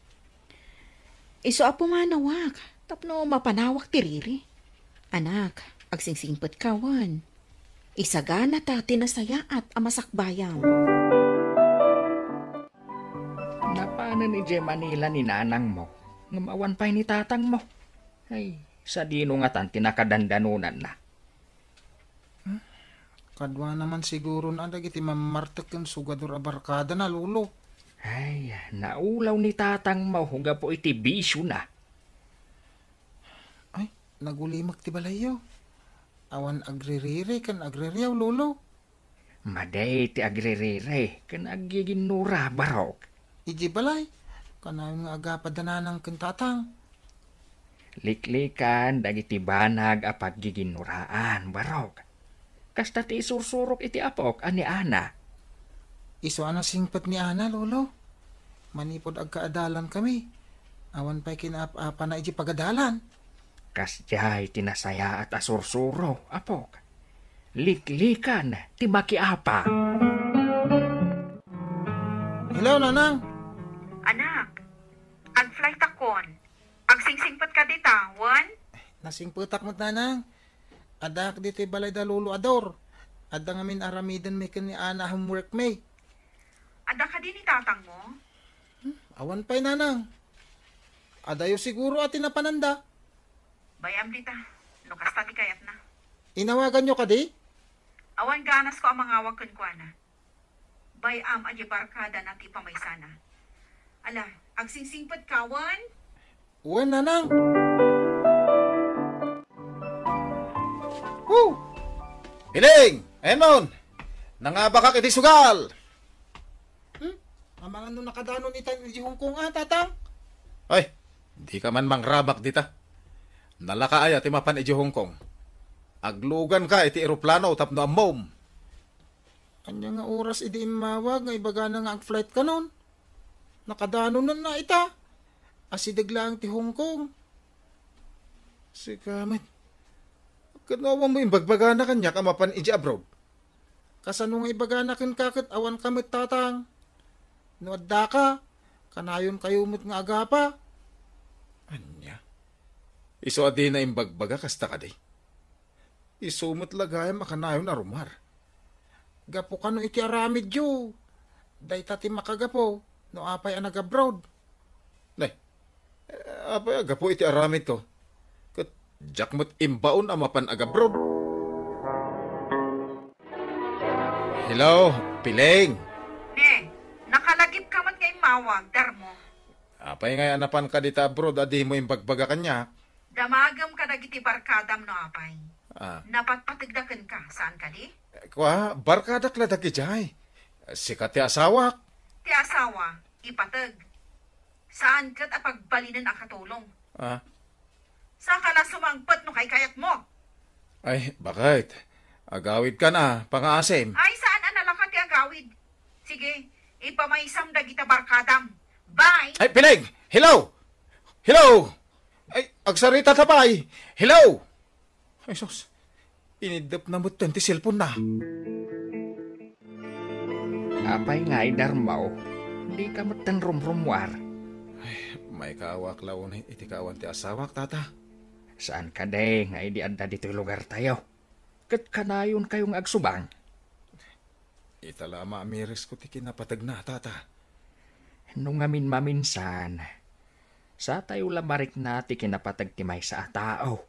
Isu a pumanawak, tapno mapanawak ti riri. Anak, agsingsingpetka wen. Isaganata ti nasayaat a masakbayam. Napanen idiay Manila ni nanangmo, ngem awan pay ni tatangmo. Ay, sadino ngatan ti nakadandanonanna? Hmm? Kaduana man siguron a dagiti mammartek ken sugador a barkadana, Lolo. Ay, naulaw ni tatangmo gapu iti bisiona. Ay, nagulimek ti balayyo. Awan agririri ken agririaw, Lolo. Madi ti agririri ken aggiginnura, barok. Idiay balay, kanayon nga agapa da nanang ken tatang. Liklikan dagiti banag a paggiginnuraan, barok. Kasta ti isursurok iti apok a ni Ana. Isu a nasingpet ni Ana, Lolo. Manipud agkaadalankami, awan pay kinaap-apana iti pagadalan. Kasdiay ti nasayaat a sursuro, apok. Liklikan ti makiapa. Hello, Nanang. Anak, ag-flight akon. Agsingsingpet ka dita, wen? Nasingpetak met, Nanang. Addaak ditoy balay da Lolo a Dor. Adda ngamin aramidenmi ken ni Ana a homeworkmi. Adda kadi ni tatangmo? Hmm, awan pay, Nanang. Adayo siguro a ti napananda. Bay-am dita, no kasta ti kayatna. Inawaganyo kadi? Awan ganasko a mangawag kenkuana. Bay-am a di barkadana ti pamaysana. Ala, agsingsingpet ka, wen? Wen, Nanang. Woo! Piling! Enon! Nangabakak iti sugal! Hmm? Amangan no nakadanon ita idiay Hong Kong, a, Tatang? Ay, dika man mangrabak dita. Nalaka aya ti mapan idiay Hong Kong? Agluganka iti eroplano tapno ammom. Ania nga oras idi immawag nga ibagana nga ag-flight kanon? Nakadanonen na ita. Asideg laeng ti Hong Kong. Sika met. Ket no awan mo imbagbagana kaniak a mapan idiay abroad? Kasano nga ibagana kenka ket awanka met, Tatang? No addaka, kanayonkayo met nga agapa. Ania? Isu a dina imbagbaga kasta kadi? Isu met la gayam a kanayon a rumar. Gapu kano iti aramidyo, dayta ti makagapu no apay a nag-abroad. Nay, eh, apay a gapu iti aramidko? Ket diak met imbaon a mapan ag-abroad. Hello, Piling. Ne, nakalagip ka met nga immawag, Darmo. Apay ngay a napanka dita abroad a dimo imbagbaga kaniak? Damagem kadagiti barkadam no apay. Ah. Napatpategda kenka, saan kadi? Kua, barkadak la dagidiay. Sika ti asawak. Ti asawa, ipateg. Saan ket a pagbalinen a katulong. Ah. Saka la sumangpet no kaykayatmo. Ay, bakit? Agawid ka na, pangaasim. Ay, saan a nalaka ti agawid? Sige, ipamaysam dagita barkadam. Bye! Ay, Piling! Hello! Hello! Ay, agsarita ta pay! Hello! Ay, sus. Iniddep na metten ti cellphone na. Apay ngay, Darmo? Dika metten rumrummuar. Ay, maikawak la unay iti kaawan ti asawak, tata. Saan kadi nga idi adda ditoy lugartayo? Ket kanayonkayo nga agsubang? Ita la a maamirisko ti kinapategna, tata. No ngamin maminsan, satayo la marikna ti kinapateg ti maysa a tao.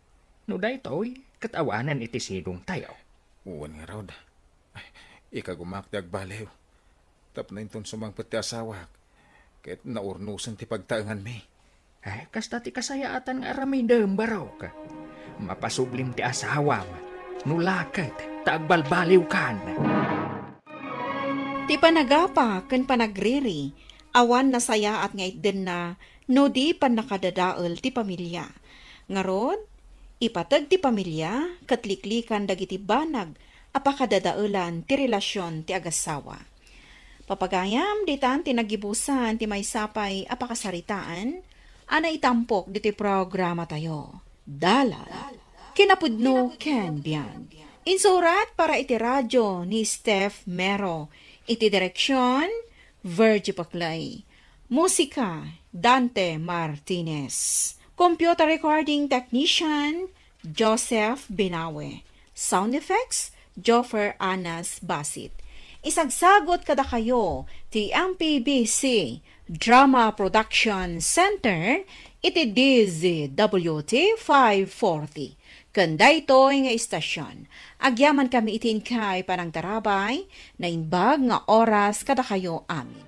No daytoy, ket awanen iti sidongtayo. Wen ngarud, ikagumak ti agbaliw. Tapno inton sumangpet ti asawak, ket naurnosen ti pagtaenganmi. Eh, kasta ti kasayaatan nga aramidem, barok. Mapasublim ti asawam, no la ket ta agbalbaliwkan. Ti panagapa ken panagriri, awan nasayaat nga itdenna no di pannakadadael ti pamilia. Ngarud, ipateg ti pamilia ket liklikan dagiti banag a pakadadaelan ti relasion ti agassawa. Papagayam, ditan ti naggibusan ti maysa pay a pakasaritaan a naitampok ditoy programatayo. Dalan, kinapudno ken biag. Insurat para iti radio ni Steph Mero. Iti direksion, Virgie Paclay. Musika, Dante Martinez. Computer recording technician, Joseph Binawe. Sound effects, Joffer Anas Basit. Isagsagot kadakayo ti M P B C Drama Production Center iti D Z W T five forty. Ken daytoy nga istasyon, agyamankami iti inkay panangtarabay, naimbag nga oras kadakayo amin.